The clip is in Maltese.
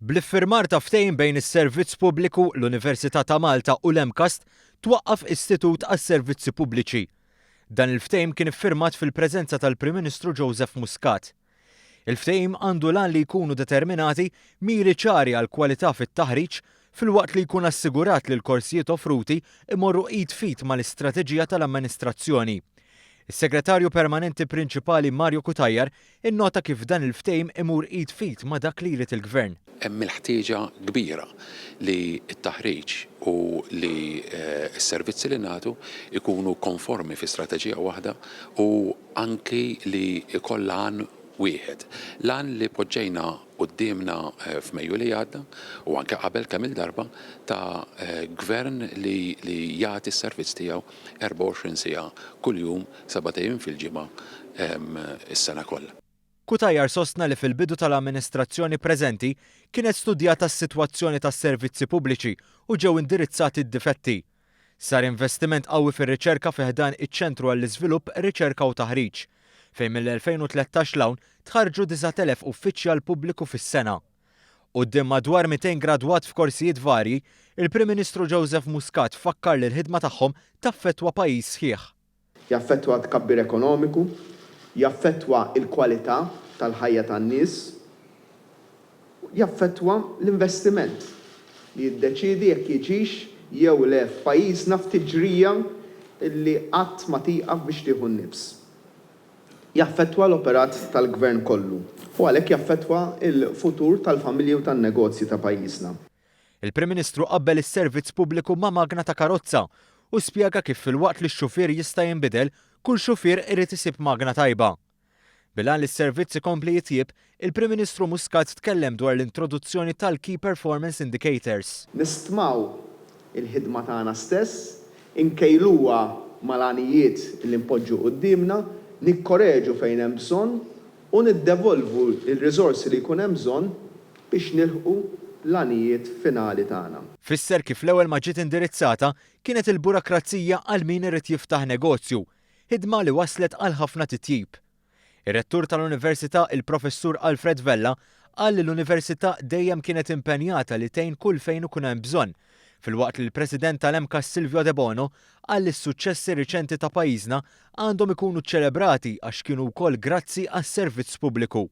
Bl-iffirmar ta' ftehim bejn is-Servizz Pubbliku, l-Università ta' Malta u l-MCAST, twaqqaf Istitut għas-Servizzi Pubbliċi. Dan il-ftehim kien iffirmat fil-preżenza tal-Prim Ministru Joseph Muscat. Il-ftehim għandu l-għan li jkunu determinati miri ċari għall-kwalità fit-taħriġ filwaqt li jkun assigurat li l-korsijiet offruti jmorru id f'id mal-istrateġija tal-amministrazzjoni. Is-Segretarju Permanenti Prinċipali Mario Cutajar innota kif dan il-ftehim imur id f'id ma' dak li jrid il-Gvern. Hemm il-ħtieġa kbira li t-taħriġ u li s-servizzi li nagħtu jkunu konformi fi strateġija waħda u anki li jkollha għan wieħed. L-għan li poġġejna quddiemna f'Mejju li għadda u anke qabel kemm-il darba ta' Gvern li jagħti s-servizz tiegħu 24 siegħa kuljum, sebat ijiem fil-ġimgħa, is-sena kollha. Cutajar sostna li fil-bidu tal-amministrazzjoni preżenti kienet studjata s-sitwazzjoni tas-servizzi pubbliċi u ġew indirizzati d-difetti. Sar investiment qawwi fir-riċerka fi ħdan iċ-Ċentru għall-Iżvilupp, Riċerka u Taħriġ, fejn mill-2013 'l hawn tħarrġu 9,000 uffiċjal pubbliku fis-sena. Quddiem madwar 200 gradwat f'korsijiet varji, il-Prim Ministru Joseph Muscat fakkar li l-ħidma tagħhom taffettwa pajjiż sħiħ. Jaffettwa t-tkabbir ekonomiku, jaffettwa l-kwalità tal-ħajja tan-nies, jaffettwa l-investiment li jiddeċiedi jekk jiġix jew le f'pajjiżna f'tiġrija li qatt ma tieqaf biex tieħu n-nifs. Jaffettwa l-operat tal-Gvern kollu u għalhekk jaffettwa l-futur tal-familji u tan-negozji ta' pajjiżna. Il-Prim Ministru qabbel is-servizz pubbliku ma' magna ta' karozza u spjega kif filwaqt li x-xufier jista' jinbidel, kull xufier irid isib magna tajba. Bil-għan li s-servizz ikompli jitjieb, il-Prim Ministru Muscat tkellem dwar l-introduzzjoni tal-Key Performance Indicators. Nistmaw il-ħidma tagħna stess, inkejluha mal-għanijiet li npoġġu quddiemna, nikkoreġu fejn hemm bżonn u niddevolvu r-riżorsi li jkun hemm bżonn biex nilħqu l-għanijiet finali tagħna. Fisser kif l-ewwel ma ġiet indirizzata kienet il-burakrazija għal min irid jiftaħ negozju, ħidma li wasslet għal ħafna titjib. Ir-Rettur tal-Università il-Professur Alfred Vella qal li l-Università dejjem kienet impenjata li tgħin kull fejn ikun hemm bżonn, filwaqt li l-President tal-MCAST Silvio Debono qal li s-suċċessi riċenti ta' pajjiżna għandhom ikunu ċċelebrati għax kienu wkoll grazzi għas-servizz pubbliku.